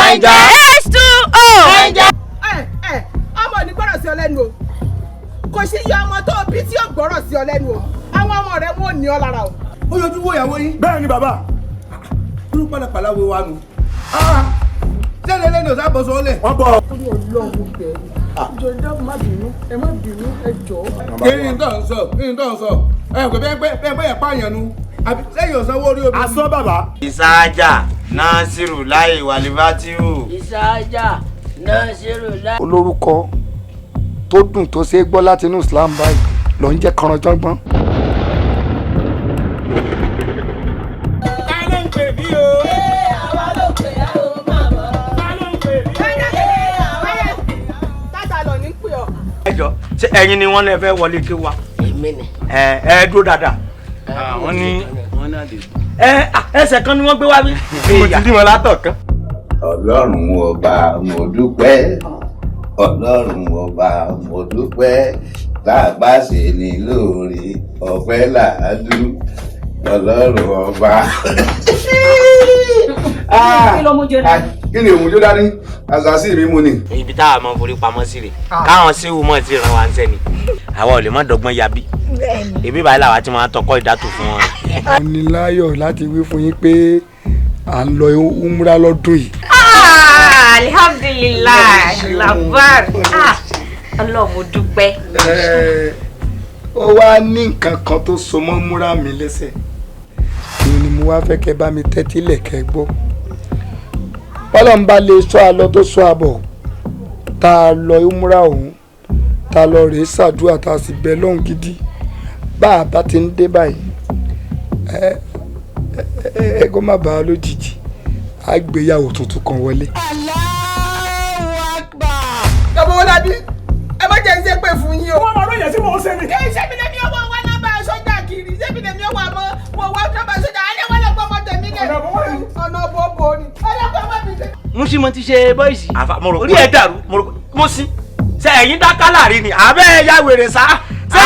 Naija. H2O. Naija. Ẹ ẹ, ọmọ ní gbọ́rọ̀ sí ọ lẹ́nu o. Kò sí iye ọmọ tó bí tí yóò gbọ́rọ̀ sí ọ lẹ́nu o. Àwọn ọmọ rẹ wọn ò ní ọ lára o. Ó yọjú wo ìyàwó yín. Bẹ́ẹ̀ ni, bàbá. Irú pàlàpàlà wo wa nù? Sẹ́lẹ̀ lẹ́nu ọ̀sán bọ̀ sọ́ọ́lẹ̀. Wọ́n bọ̀. Orí Ọlọ́run bẹ̀ ẹ́, jọ dáhùn, má bínú, ẹ má bínú, ẹ jọ. Kí ni tó ń sọ? Kí ni tó ń sọ? Ẹ kò bẹ́ẹ̀ pẹ́ bẹ́ẹ̀ pẹ́ yẹn pààyàn nu. Àbí sẹ́yìn ọ̀sán owó orí omi. Asán, bàbá. Ìsáájà Nasiru láì wàlíbátìrù. Ìsáájà Nasiru láì. Olórúkọ tó dùn tó ṣe é gbọ́ láti inú Islam báyìí ló ń jẹ́ kọ̀rọ̀jọ̀gbọ́n. Ta ló ń pè mí o? Àwa ló pè á o, máa bọ̀. Ta ló ń pè mí? Tata lọ ní pè ọ. Ẹ jọ, ṣé ẹ̀yin ni wọ́n lè fẹ́ wọlé kí wa? Èmi ni. Ẹ ẹ dúró dáadáa. Wọ́n ní wọ́n náà lè. Ẹ ẹsẹ̀ kan ni wọ́n gbé wá bí. Mo ti rí wọn látọ̀ kan. Ọlọ́run ọba, mo dúpẹ́. Ọlọ́run ọba, mo dúpẹ́. Tá a bá ṣe ní lóore, ọpẹ́ làádú. Ọlọ́run ọba. Kí ló mú jó dání? Kí ni òun jó dání? Àṣàṣì mi mú ni. Ibi tá a máa forí pamọ́ sí rè, káwọn séwu mọ̀ sí ìran wa ń sẹ́ni, àwa ò lè má dọ́gbọ́n yabi ebi báyìí làwa ti máa ń tọkọ ìdátò fún wọn. Mo ní láyọ̀ láti wí fún yín pé à ń lọ umra lọ́dún yìí. Ah, alhamdulilayi labar, ah, Ọlọ́run, mo dúpẹ́. Ẹ, ó wá ní nǹkan kan tó so mọ́ múra mi lẹ́sẹ̀, òun ni mo wá fẹ́ kẹ́ bá mi tẹ́tí lẹ̀kẹ́ gbọ́. Bọ́lá ń bá lè sọ àlọ́ tó sọ àbọ̀, tá a lọ umra òun, tá a lọ rèé ṣàdúrà, tá a sì bẹ lọ́hùn gidi, bá a bá ti ń dé báyìí, ẹ ẹ ẹ, kó má bàa lójijì, á gbéyàwó tuntun kan wọlé. Bàbá Wọlábí, ẹ má jẹ́ ń ṣe pé fún yín o. Wọ́n máa lóye tí mò ń ṣe ni. Kí ṣé mi lèmi ọwọ́ wa nọ́mbà sójà kiri? Ṣé mi lèmi ọwọ́ àmọ́ mo wá nọ́mbà sójà? Alẹ́ wọn lọ gbọ́ ọmọ tèmi lẹ̀. Ọ̀nà bó wà ní. Ọ̀nà bòbò ni. Ọlọ́pàá má mi lè. Musi mo ti ṣe bọ́ìsì. Àfa, mo rò Orí ẹ̀ dàrú. Mo rò pé mo sí. Ṣé ẹ̀yin dá kálárì ni àbẹ́ ẹ̀ ya wèrè sá? Ṣé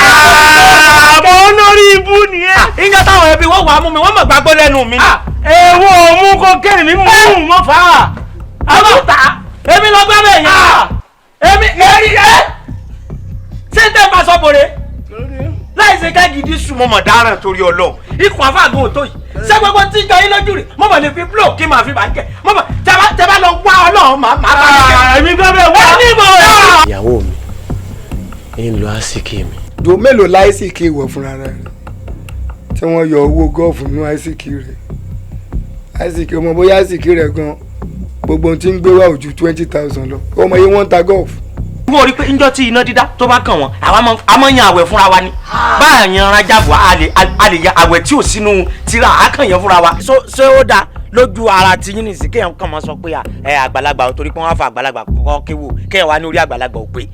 Àmọ́ olórí ibú nìyẹn. ìyẹn táwọn ẹbí wọ́n wàá mú mi, wọ́n mọ̀ gbàgbọ́ lẹ́nu mi ni. Èwo mú kókèrè mi mú mọ́ fà á. Àbúta èmi lọ gbá bẹ́ẹ̀ yẹn. Èmi èrí ẹ́ ṣé tẹ́ bá sọ bòrè láì ṣe ká gidi sùn, mo mọ̀ dáràn torí Ọlọ́run. Ikùn afáàgùn òtó yìí, ṣé gbogbo tí ń jọ yín lójú rè? Mo mọ̀ lè fi blow kí màá fi bàjẹ́. Mo mọ̀ tẹ́ bá lọ wá Ọlọ́run, màá bá yín jẹ́. Èmi gbọ́ bẹ́ẹ̀ wá. Ẹ ní ìmọ̀ rẹ̀. Ìyàwó mi ń lọ àsìkí mi. Do mélòó láìsíkì ìwọ̀ fúnra rẹ̀ tí wọ́n yọ owó gọ́ọ̀fù nínú àìsíkì rẹ̀? Àìsíkì ọmọ bóyá àìsíkì rẹ̀ gan, gbogbo ohun tí ń gbé wá ò ju 20,000 lọ. Ọmọ yìí wọ́n ń ta gọ́ọ̀fù. Wọ́n rí pé njọ́ tí iná dídá tó bá kàn wọ́n, àwa a máa yan àwẹ̀ fúnra wa ni. Bá a yan rajabu, a lè yan àwẹ̀ tí ò sínú tírà, a kàn yan fúnra wa. So ṣé ó dáa lójú ara ti yín nìsín kéèyàn kàn máa sọ pé ẹ àgbàlagbà ò, torí pé wọ́n á fa àgbàlagbà kọ́kọ́ kéwò, kéèyàn wá ní orí àgbàlagbà ò pé?